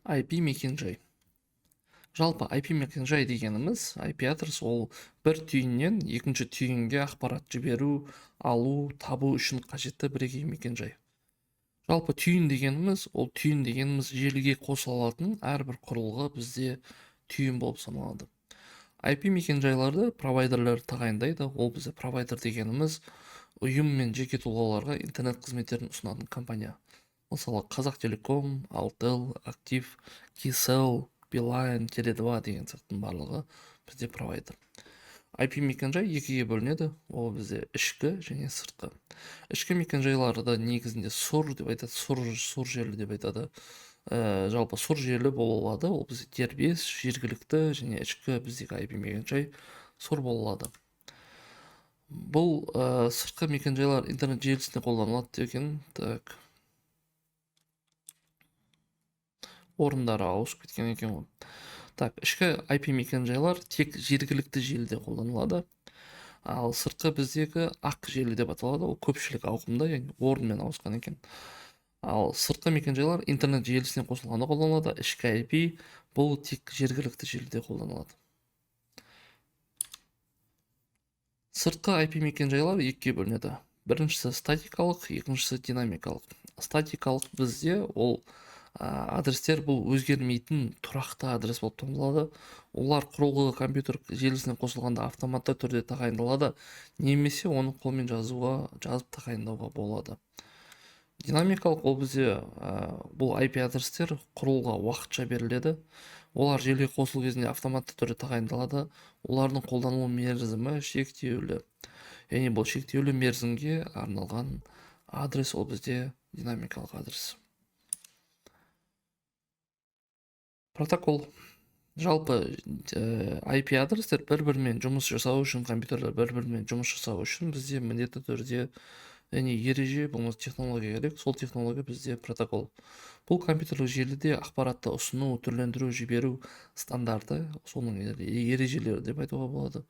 IP мекенжай. Жалпы IP мекенжай дегеніміз IP адрес, ол бір түйіннен екінші түйінге ақпарат жіберу, алу, табу үшін қажетті бірегей мекенжай. Жалпы түйін дегеніміз, ол түйін дегеніміз желіге қосыла алатын әрбір құрылғы бізде түйін болып саналады. IP мекенжайларды провайдерлер тағайындайды. Ол бізде провайдер дегеніміз ұйым мен жеке тұлғаларға интернет қызметтерін ұсынатын компания. Мысалы, Қазақ Телеком, Алтел, Актив, Kcell, Билайн, Теле2 деген сияқтының барлығы бізде провайдер. IP мекенжай екіге бөлінеді. Ол бізде ішкі және сыртқы. Ішкі мекенжайларды негізінде сұр деп айтады, сұр желі деп айтады. Жалпы сұр желі бола алады. Ол бізде дербес, жергілікті және ішкі біздегі IP мекенжай сұр бола алады. Бұл сыртқы мекенжайлар интернет желісінде қолданылады деген. Так. Орындары ауысып кеткен екен ғой. Так, ішкі IP мекенжайлар тек жергілікті желіде қолданылады. Ал сыртқы біздегі ақ желі деп аталады. Ол көпшілік ауқымда, яғни орынмен ауысқан екен. Ал сыртқы мекенжайлар интернет желісіне қосылғанда қолданылады. Ішкі IP бұл тек жергілікті желіде қолданылады. Сыртқы IP мекенжайлар екіге бөлінеді. Біріншісі статикалық, екіншісі динамикалық. Статикалық бізде ол адрестер бұл өзгермейтін тұрақты адрес болып табылады. Олар құрылғы компьютер желісіне қосылғанда автоматты түрде тағайындалады, немесе оны қолмен жазып тағайындауға болады. Динамикалық ол бізде, бұл IP адрестер құрылғыға уақытша беріледі. Олар желіге қосылу кезінде автоматты түрде тағайындалады. Олардың қолданылу мерзімі шектеулі. Яғни бұл шектеулі мерзімге арналған адрес, ол бізде динамикалық адрес. Протокол. Жалпы, IP адрестер бір-бірімен жұмыс жасау үшін, компьютерлер бір-бірімен жұмыс жасау үшін бізде міндетті түрде, яғни ереже, болмаса технология керек. Сол технология бізде протокол. Бұл компьютерлік желіде ақпаратты ұсыну, түрлендіру, жіберу стандарты, соның ережелері деп айтуға болады.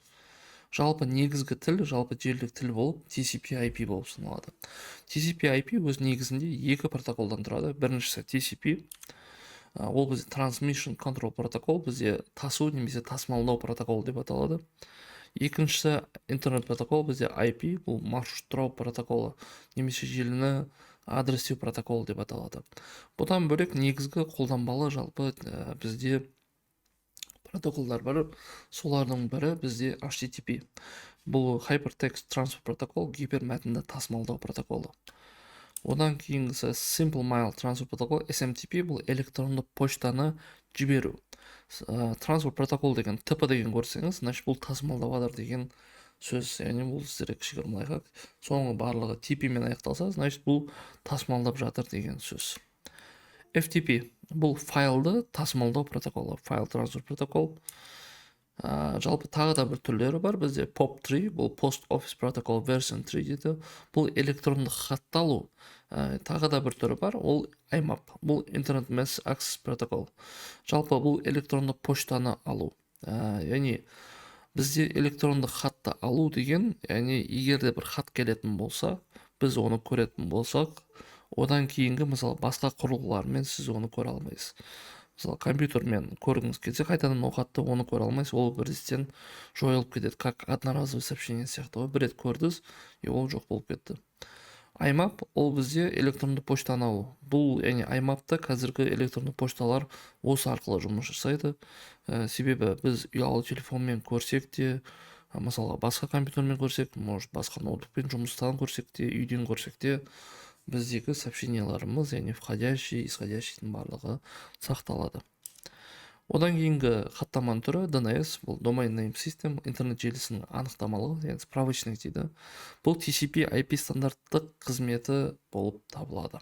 Жалпы негізгі тіл, жалпы желілік тіл болып TCP/IP болып саналады. TCP/IP өз негізінде екі протоколдан тұрады. Біріншісі TCP, ол бізде Transmission Control Protocol, бізде тасу немесе тасымалдау протоколы деп аталады. Екіншісі интернет протокол, бізде IP, бұл маршруттау протоколы немесе желіні адрестеу протоколы деп аталады. Бұдан бөлек негізгі қолданбалы жалпы, бізде протоколдар бар. Солардың бірі бізде HTTP. Бұл Hypertext Transfer Protocol, гипермәтінді тасымалдау протоколы. Одан кейінгісі Simple Mail Transfer Protocol, SMTP, бұл электронды почтаны жіберу. Transfer Protocol деген ТП деген көрсеңіз, значит бұл тасымалдап жатыр деген сөз. Яғни бұл сіздерге кішігірім лайфхак. Соңы барлығы TP мен аяқталса, значит бұл тасымалдап жатыр деген сөз. FTP бұл файлды тасымалдау протоколы, файл трансфер протокол. Жалпы тағы да бір түрлері бар. Бізде POP3, бұл Post Office Protocol version 3 дейді. Бұл электрондық хатты алу. Тағы да бір түрі бар, ол IMAP, бұл Internet Message Access Protocol. Жалпы бұл электрондық поштаны алу. Яғни бізде электрондық хатты алу деген, яғни егер де бір хат келетін болса, біз оны көретін болсақ, одан кейінгі мысалы басқа құрылғылармен сіз оны көре алмайсыз. Мысалы, компьютермен көргіңіз келсе, қайтадан ол хатты оны көре алмайсыз, ол бірден жойылып кетеді, как одноразовый сообщение сияқты ғой, бір рет көрдіңіз, и ол жоқ болып кетті. IMAP ол бізде электронды поштаны алу. Бұл, яғни IMAP-та қазіргі электронды пошталар осы арқылы жұмыс жасайды. Себебі біз ұялы телефонмен көрсек те, мысалға басқа компьютермен көрсек, может басқа ноутбукпен жұмыстан көрсек те, үйден көрсек те, біздегі сообщенияларымыз, яғни входящий, исходящийдің барлығы сақталады. Одан кейінгі хаттаманың түрі DNS, бұл Domain Name System, интернет желісінің анықтамалығы, яғни справочник дейді. Бұл TCP/IP стандарттық қызметі болып табылады.